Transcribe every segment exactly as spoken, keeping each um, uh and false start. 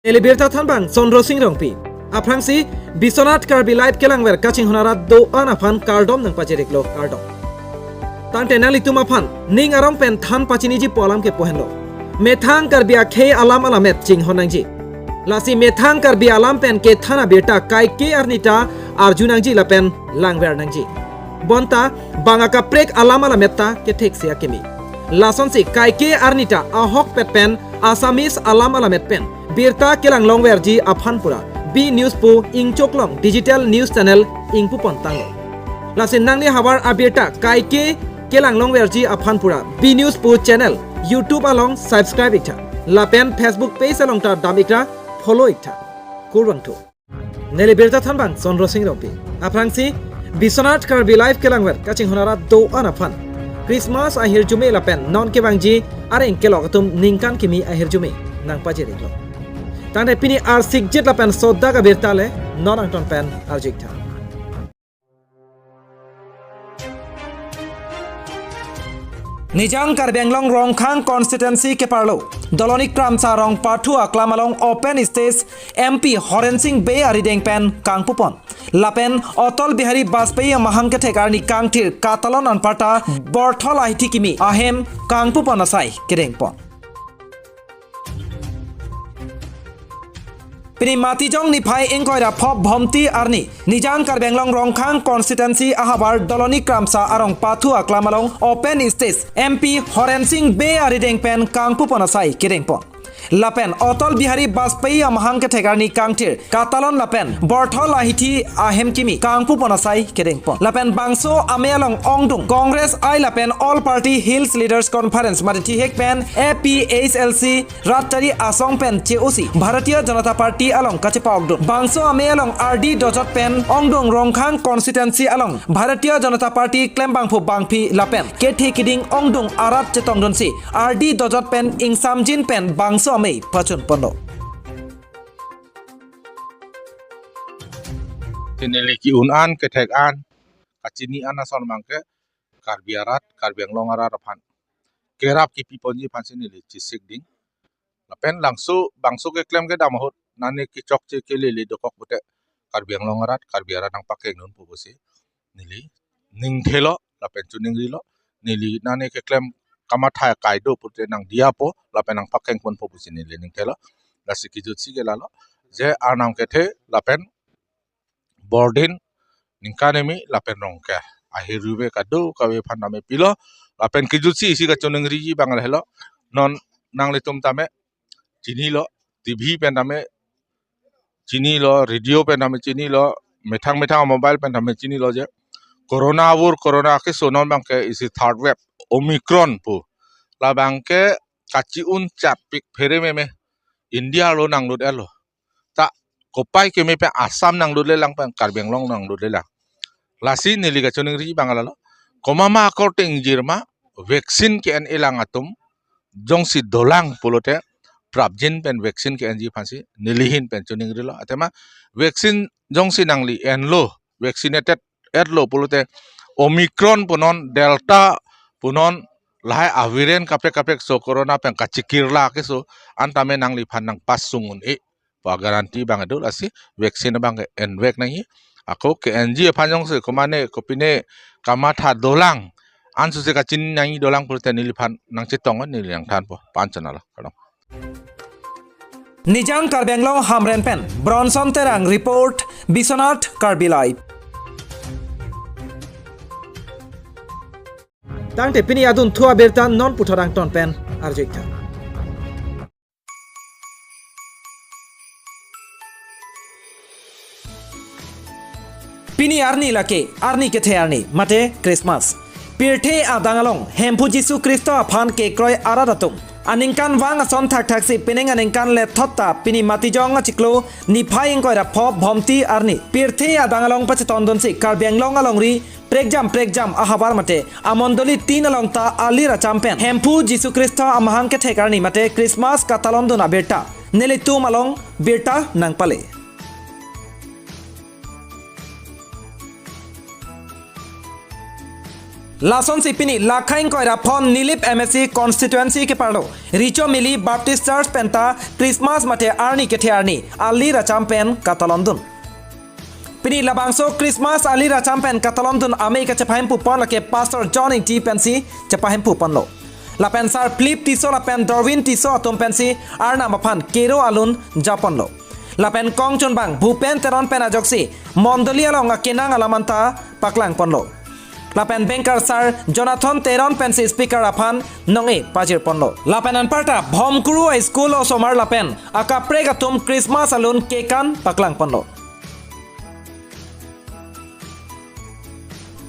Neli birta thanbang Chandra Sing Rongpi. Aphrangsi Biswanath Karbi Live kelangver kachinghon arat do-an aphan kardom nangpajir-iklo, kardom. Tangte nanglitum aphan ning arong pen than pachiniji pu alam kepu henlo. Methang Karbi akhei alam alamet chinghon nangji. Lasi methang Karbi alam pen kethan abirta kaike arni ta arju nangji lapen langver nangji. Bonta bang akaprek alam alamet ta kethek si akimi. Lasonsi kaike arni ta ahokpet pen Assamese alam alamet pen birta kelang longverji aphan pura B News pu ingchoklong digital news channel ingpupon tanglo. Lasi nangli havar abirta kaike kelang longverji aphan pura B News pu channel YouTube along subscribe-iktha. Lapen Facebook page along ta dam-iktha, follow-iktha. Kurvangthu. Neli birta thanbang Chandra Sing Rongpi. Aphrangsi Biswanath Karbi Live kelangver kachinghon arat do-an aphan Christmas ahirjume lapen non kevangji areng kelok atum ningkan kimi ahirjume nangpajir-iklo. Tangte pini arsikjit lapen sodak abirta le non angton pen arju-iktha. Nijang Karbi Anglong Rongkhang constituency keparlo Doloni Kramsa Rongpathu aklam along open stage M P Horen Sing Bey arideng pen kangpupon. Lapen Atal Bihari Vajpayee amahang kethek arni kangthir katalon anparta borthol ahithi kimi ahem kangpupon asai kedengpon. Pini Matijong niphai ingkoi ra phongo Bhomti arni Nijang Karbi Anglong Rongkhang constituency ahavar Doloni Kramsa Rongpathu aklam along open stage M P Horen Sing Bey arideng pen kangpupon asai kedengpon. Lapen Atal Bihari Vajpayee amahang kethek arni kangthir katalon lapen borthol ahithi ahem kimi kangpupon asai kedengpon. Lapen bangso amei along ongdung Congress I lapen All Party Hills Leaders Conference mate thihek pen A P H L C rat chari asong pen che-osi Bharatiya Janata Party along kachepa-okdun. Bangso amei along ardi dojot pen ongdung Rongkhang constituency along Bharatiya Janata Party klembangphu bangphi lapen kethe kiding ongdung arat chetongdunsi ardi dojot pen ingsamjin pen bangso amei pachunponlo. Tini neli ke-un an kethek an kachini an ason abangke Karbi arat, Karbi Anglong arat aphan kerap kepiponji aphansi neli chesik ding. Lapen langso bangso keklem kedam ahut nane kechokche kelele dokok pute Karbi Anglong arat, Karbi arat nangpakengdunpo pusi neli ningthelo lapen choningrilo. Neli nane keklem kamatha kai do pute nangdiyapo lapen nangpakengponpo pusi neli ningthelo. Lasi kejutsi ke lalo, je Arnam kethe lapen bordin ningkan imi lapen Rongker ahirjume kadokave aphan tame pilo. Lapen kejutsi isi kachoningriji abang lahelo, non nanglitum tame chinilo, T V pen tame chinilo, radio pen tame chinilo, methang methang mobile pen tame chinilo je corona avur, corona keso non abangke isi third wave Omicron pu. Labangke kachi-un chatpik phere meme India arlo nanglut-etlo. Ta kopai keme pen Assam nanglut-le lang pen Karbi Anglong nanglut-le lang. Lasi neli kachoningri abang lalo, komat ma akorte ingjir ma, vaccine ke-en-e lang atum jongsi dolang pulote prapjin pen vaccine ke-enji aphansi neli ahin pen choningrilo. Athema vaccine jongsi nangli enlo, vaccinated etlo pulote Omicron punon, Delta punon, lahai avariant kaprek kaprek so corona pen kachikirla keso an tame nangliphan nangpasung un-e pu a-guarantee abang do. Lasi vaccine abang ke-envek nangji. Ako ke-enji aphan jongsi komane kopine kamatha dolang, ansose kachini nangji dolang pulote neliphan nangchetong, neli nangthanpo, panchonalo. Kardom. Nijang Karbi Anglong Hamren pen Bronson Terang report, Biswanath Karbi Live. Tangte pini adunthu abirta non puthot angton pen arju-iktha. Pini arni lake, arni kethe arni, mate Christmas. Pirthe adang along Hemphu Jisu Khristo aphan kekroi arat atum aningkanvang ason thakthaksi pining aningkan lethot ta pini Matijong achiklo niphai ingkoi ra phongo Bhomti arni pirthe adang along pachetongdunsi Karbi Anglong alongri prekjam prekjam ahavar mate amondoli tin along ta alir acham pen Hemphu Jisu Khristo amahang kethek arni mate Christmas katalondun abirta nelitum along birta nangpale. Lasonsi pini Lakha ingkoi ra phon Nilip M A C constituency keparlo Richo Mili Baptist Church penta Christmas mate arni kethe arni ali racham pen katalondun. Pini labangso Christmas ali racham pen katalondun amei kachepahemphu pon lake Pastor John Ingti pensi chepahemphu ponlo. Lapen Sar Philip Tisso lapen Dorwin Tisso atum pensi Arnam aphan kero alun japonlo. Lapen kongchunbang Bhupen Teron pen ajoksi mondoli along akenang alam anta paklang ponlo. Lapen bengkar Sar Jonathan Teron pensi speaker aphan nong-e pajir ponlo. Lapen anparta Bhomkuru a school osomar lapen akaprek atum Christmas alun cake an paklang ponlo.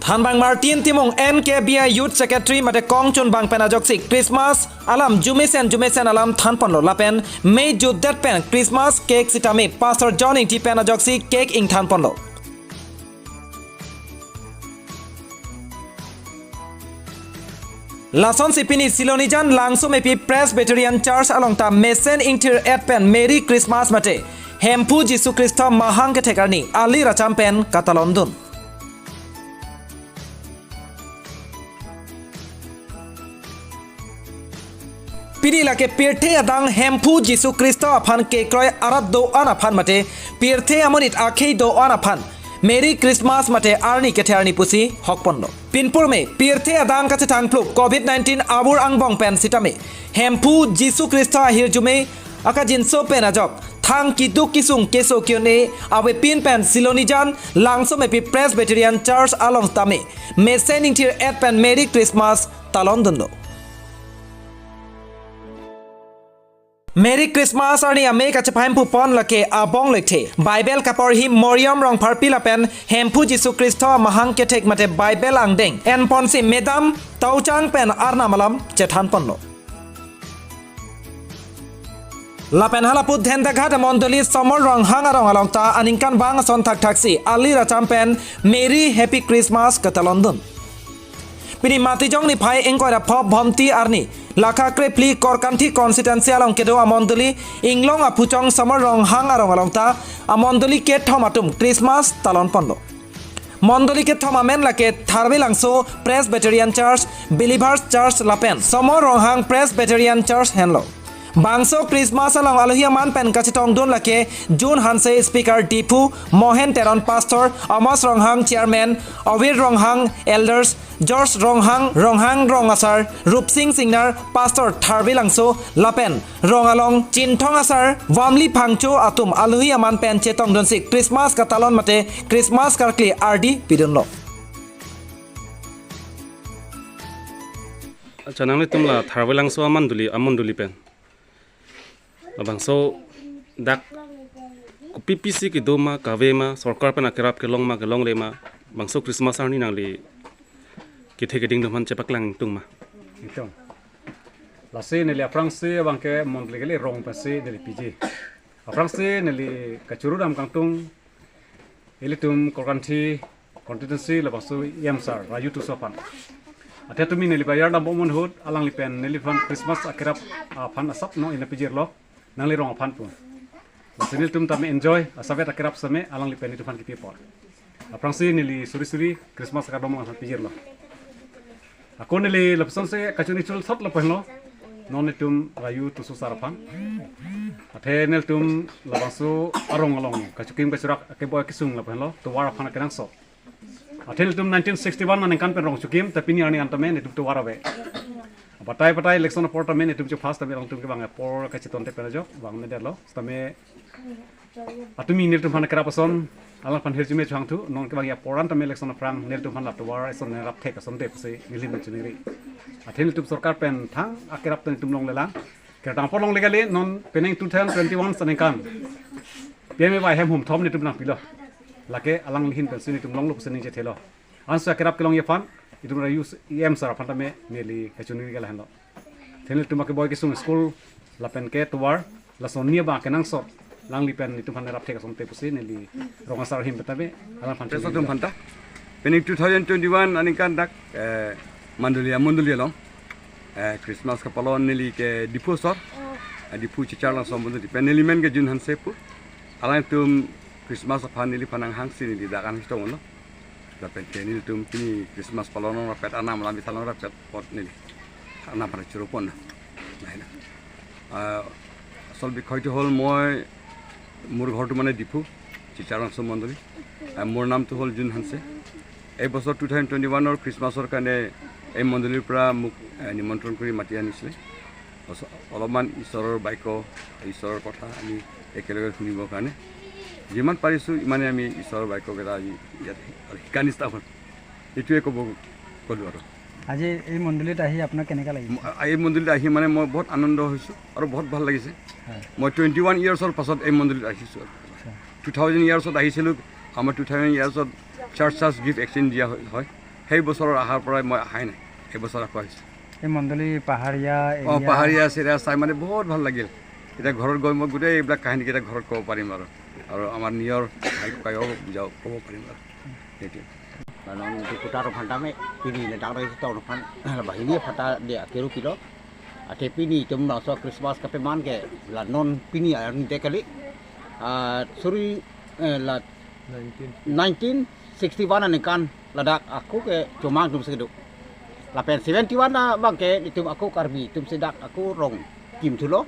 Thanbang Martin Timung N K B I Youth Secretary mate kongchunbang pen ajoksi Christmas alam jumesen jumesen alam than ponlo lapen mei jutdet pen Christmas cake sitame Pastor John Ingti pen ajoksi cake ingthan ponlo. Lasonsi pini Silonijan Langsomepi Presbyterian Church along ta mesen ingthir-et pen Merry Christmas mate Hemphu Jisu Khristo mahang kethek arni ali racham pen katalondun. Pini lake pirthe adang Hemphu Jisu Khristo aphan kekroi arat do-an aphan mate pirthe amonit akhei do-an aphan Merry Christmas mate arni kethe arni pusi hokponlo. Pinpur me pirthe adang kachethang phluk covid nineteen abur angbong pen sitame Hemphu Jisu Khristo ahirjume akajinso pen ajok thang keduk kesung keso ke-un-e avepin pen Silonijan Langsomepi Presbyterian Church along tame mesen ingthir-et pen Merry Christmas talondunlo. Merry Christmas arni amei kachepahemphu pon lake abong lekthe Bible kaporhi Moriam Rongpharpi lapen Hemphu Jisu Khristo mahang kethek mate Bible angdeng enponsi Madam Tauchang pen Arnam alam chethan ponlo. Lapen halapu Dhendaghat mondoli Somor Ronghang arong along ta aningkanvang ason thakthaksi ali racham pen Merry Happy Christmas katalondun. Pini Matijong niphai ingkoi ra pho Bhomti arni Lakha krephli Korkanthi constituency along kedo amondoli Inglong aphuchong Somor Ronghang arong along ta amondoli kethom atum Christmas talon ponlo. Mondoli kethom amen lake Tharvelangso Presbyterian Church, Believers Church lapen Somor Ronghang Presbyterian Church henlo. Bangso Christmas along alohi aman pen kachetongdun lake Jun Hanse speaker Diphu, Mohen Teron pastor, Amos Ronghang chairman, Ovir Ronghang elders, George Ronghang, Ronghang Rong Asar, Rupsing Singnar, Pastor Tharvelangso, lapen Rong Along, Chinthong Asar, Vamli Phangcho atum alohi aman pen chetongdunsi Christmas katalon mate Christmas karkli ardi pidunlo. Acha nanglitum la Tharvelangso amondoli, amondoli pen labangso dak kopi pisi kedo ma kave ma, sorkar pen akerap kelong ma kelongle ma, bangso Christmas arni nangli kethe keding atum aphan chepaklang tung ma? Itum. Lasi neli aphrangsi abangke mondoli kali rong pensi neli piji. Aphrangsi neli kachuru dam kangtung ilitum Korkanthi constituency labangso E M sir Raju Tisso aphan. Athe tumi neli bayar dam bomon hut alangli pen neliphan Christmas akerap aphan asap no ina pijirlo nangli rong aphan pun. Lasi nelitum tame enjoy asavet akerap same alangli pen nelitum aphan kipi apor. Aphrangsi neli suri suri Christmas akardom aphan pijirlo. Ako neli lapuson si kachuni chul thot lapenlo. Non itum Raju Tisso sir aphan. Athe nelitum labangso arong along kachokim kachorak akeboi kesung lapenlo. Tovar aphan akenangsot. Athe nelitum nineteen sixty-one aningkan pen rong chokim, ta pini arni an tame nelitum tovar ave. Batai batai election apor tame nelitum cho first tame alangtum kevang apor kachetonte pen ajok vang medetlo. Tame atumi nelitum aphan akerap ason, alangphan hirjume changthu, non kevang apor an tame election aphrang nelitum aphan la tovar ason nerap thek asonte pusi nelihin chiningri. Athe nelitum sorkar pen thang akerap ta nelitum longlelang. Kertang apor longle kali non penang two thousand twenty-one aningkan P M A Y hem hum thom nelitum nangpilo. Lake alanglihin pensi nelitum longlo pusi ningje thelo. Anso akerap kelongji aphan itum Raju E M sir aphan tame neli kachuningri ke lahenlo. Athe nelitum akeboi kesung school lapen ke tovar lason ni abang kenangsot alangli pen nelitum aphan nerap thek asonte pusi neli rong asar ahim pen tame alangphan Teresa chiningri. Atum aphanta. Penang two thousand twenty-one aningkan dak, eh, mondoli amondoli along, eh, Christmas kapalon neli ke Diphu asor, eh, Diphu Chicharlangso amondoli pen neli men ke Jun Hanse pu. Alangtum Christmas aphan neliphan nanghangsi neli dak an chetonglo. Lapen ke nelitum pini Christmas palon along rapet, arnam alam bi than along rapet apot neli arnam aphan choro pon na. Lahai na. Ah, asol bikhoi to hol, moi, মোৰ ঘৰটো মানে ডিফু, চিচাৰংচ মণ্ডলী। আহ, মোৰ নামটো হ'ল জুন হানছে। এই বছৰ টু থাউজেণ্ড টুৱেণ্টি ওৱানৰ খ্ৰীষ্টমাছৰ কাৰণে এই মণ্ডলীৰ পৰা মোক, আহ, নিমন্ত্ৰণ কৰি মাতি আনিছিলে। অস-, অলপমান ঈশ্বৰৰ বাক্য, ঈশ্বৰৰ কথা আমি একেলগে শুনিবৰ কাৰণে। যিমান পাৰিছোঁ, ইমানে আমি ঈশ্বৰৰ বাক্যকেইটা আজি ইয়াত আৰু শিকা নিচিনা হ'ল। এইটোৱে ক'ব, ক'লোঁ আৰু। আজি এই মণ্ডলীত আহি আপোনাৰ কেনেকা লাগিছে? ম-, এই মণ্ডলীত আহি মানে মই বহুত আনন্দ হৈছোঁ আৰু বহুত ভাল লাগিছে। হয়। মই টুৱেণ্টি ওৱান ইয়াৰ্ছৰ পাছত এই মণ্ডলীত আহিছোঁ আৰু। আচ্ছা। টু থাউজেণ্ড ইয়াৰ্ছত আহিছিলোঁ, আমাৰ টু থাউজেণ্ড ইয়াৰ্ছত চাৰ্চ চাৰ্চ গিফ্ট এক্সচেঞ্জ দিয়া হয়, হয়। সেই বছৰৰ অহাৰ পৰাই মই অহাই নাই, এইবছৰ আকৌ আহিছোঁ। এই মণ্ডলী পাহাৰীয়া, অ, এৰিয়া। পাহাৰীয়া এৰিয়া চাই মানে বহুত ভাল লাগিল। এতিয়া ঘৰত গৈ মই গোটেই এইবিলাক কাহিনীকেইটা ঘৰত ক'ব পাৰিম আৰু, আৰু আমাৰ নিজৰ ভাই ককাইও বুজাব, ক'ব পাৰিম আৰু। সেইটোৱে। La non diputar aphan tame pini ladak ri town aphan banghini aphan ta dia kiru kilo. Athe pini itum laso Christmas kapeman ke la non pini arni de kali. Ah, suri, eh, la nineteen sixty-one aningkan ladak ako ke chomang atum si kedo. Lapen seventy-one abang ke itum ako Karbi atum si dak ako rong kim thulo.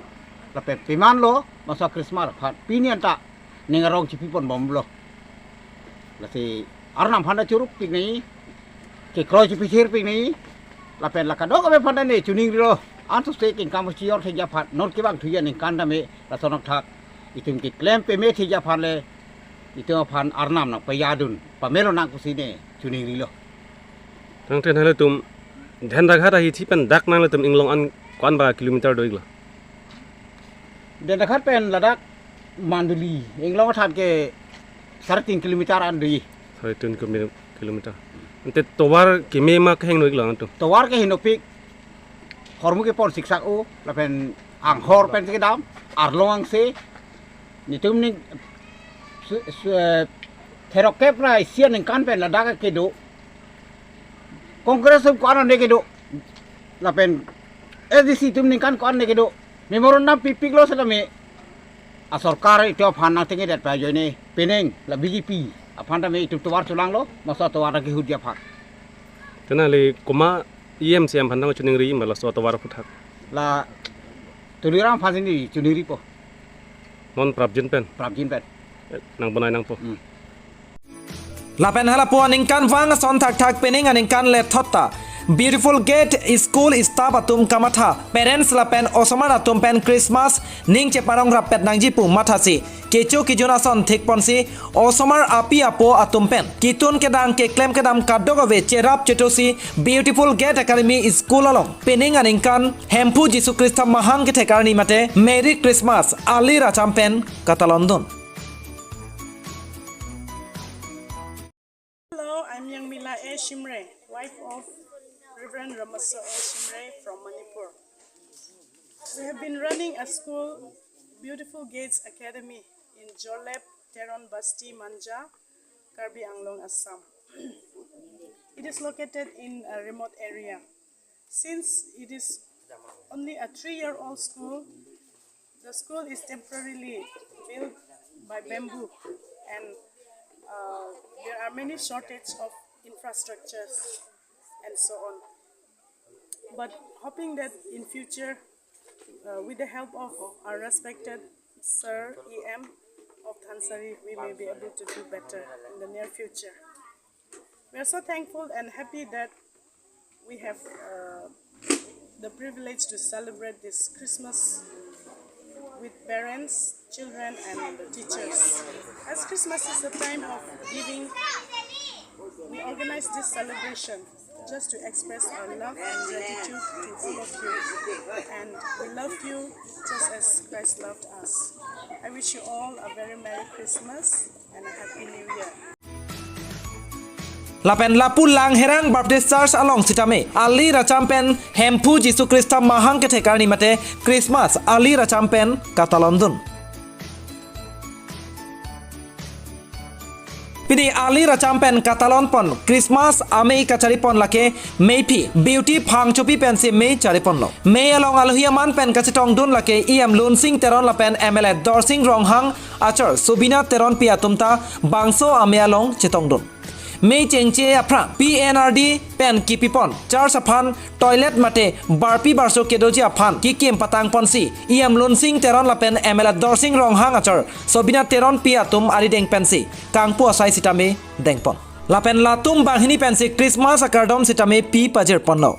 Lapen pemanlo laso Christmas aphan pini anta ning arong chipi pon bomlo. Lasi arnam aphan ta choro pik nangji, kekroi chipithir pik nangji, lapen la kadokave aphan ta ne choningrilo. Anso se kengkam chior thekji aphan, non kevang thuji aningkan tame lason thakthak itum keklem peme thekji aphan le itum aphan arnam nangpajadun pamelo nang pusi ne choningrilo. Tangte nanglitum Dhendagat ahithi pen dak nanglitum inglong an ko-an ba kilometer do-iklo? Dhendagat pen ladak Manduli inglong athan ke sare tin kilometer an do-ik. Sare tin kilo-, kilometer. Ante tovar keme ma kehingno-iklo nangtum? Tovar kehingno pik. Hormu kepon siksak-o, lapen anghor pen si kedam, arlong angse. Netum ning su-, su-, eh, therok kep ra isi aningkan pen ladak kedo. Congress atum ko-an ne kedo. Lapen ADC atum ningkan ko-an ne kedo. Memorandum pipiklo setame asorkar itum aphan nangtengke det pa ajoine penang la BJP aphan tame itum tovar cholanglo, laso tovar ta kehutji aphan. Te nangli komat EM CEM aphan nangchoningri ma laso tovar aphuthak? La Tuliram aphan si ne choningripo. Non prapjin pen? Prapjin pen. Eh, nangbonai nangpo. Hmm. Lapen halapu aningkanvang ason thakthak penang aningkan lethot ta Beautiful Gate school staff atum kamatha, parents lapen osomar atum pen Christmas ning cheparong rappet nangji pu mathasi kecho kejun ason thekponsi osomar api apo atum pen kitun kedang keklem kedam kadokave cherap chetosi Beautiful Gate Academy School along penang aningkan Hemphu Jisu Khristo mahang kethek arni mate Merry Christmas ali racham pen katalondun. Hello, I'm Yangmila A Shimray, wife of Reverend Ramaso A Shimray from Manipur. We have been running a school, Beautiful Gates Academy, in Jorlep, Teron Basti, Manja, Karbi Anglong, Assam. It is located in a remote area. Since it is only a three-year-old school, the school is temporarily built by bamboo, and, uh, there are many shortage of infrastructures and so on. But hoping that in future, uh, with the help of our respected Sir E M of Thansari, we may be able to do better in the near future. We are so thankful and happy that we have, uh, the privilege to celebrate this Christmas with parents, children, and the teachers. As Christmas is a time of giving, we organize this celebration just to express our love and gratitude to all of you. And we love you just as Christ loved us. I wish you all a very Merry Christmas and a Happy New Year. Lapen lapu Langherang Baptist Church along sitame ali racham pen Hemphu Jisu Khristo mahang kethek arni mate Christmas ali racham pen katalondun. Pini ali racham pen katalon pon Christmas amei kachari pon lake meiphi Beauty Phangchopi pensi mei chari ponlo. Mei along alohi aman pen kachetongdun lake E M Lunsing Teron lapen M L A Dorsing Ronghang achor Subina Teronpi atum ta bangso amei along chetongdun. Mei chengche aphrang P N R D pen kipipon church aphan toilet mate barpi barso kedoji aphan kekim patangponsi E M Lunsing Teron lapen M L A Dorsing Ronghang achor Sobina Teronpi atum arideng pensi kangpu asai sitame dengpon. Lapen latum banghini pensi Christmas akardom sitame pi pajirponlo.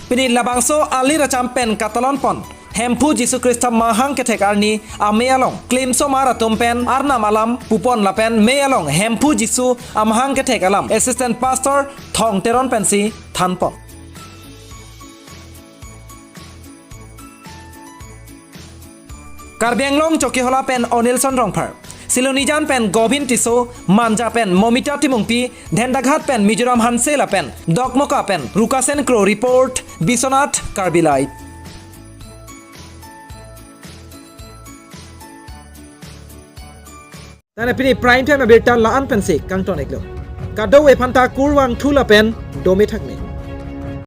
Pini labangso alir acham pen katalonpon Hemphu Jisu Khrista mahang kethek arni amei along klimsomar atum pen arnam alam pupon lapen mei along Hemphu Jisu amahang kethek alam Assistant Pastor Thong Teron pensi thanpon. Karbi Anglong Chokihola pen Onilson Rongphar, Silonijan pen Gobin Tisso, Manja pen Momita Timungpi, Dhendaghat pen Mizoram Hanse lapen Dokmoka pen Rukasen Kro. Report Biswanath Karbi Live. Tane pini prime time abirta la-an pensi kangton-iklo. Kadokave aphanta kurvangthu lapen dome thakme.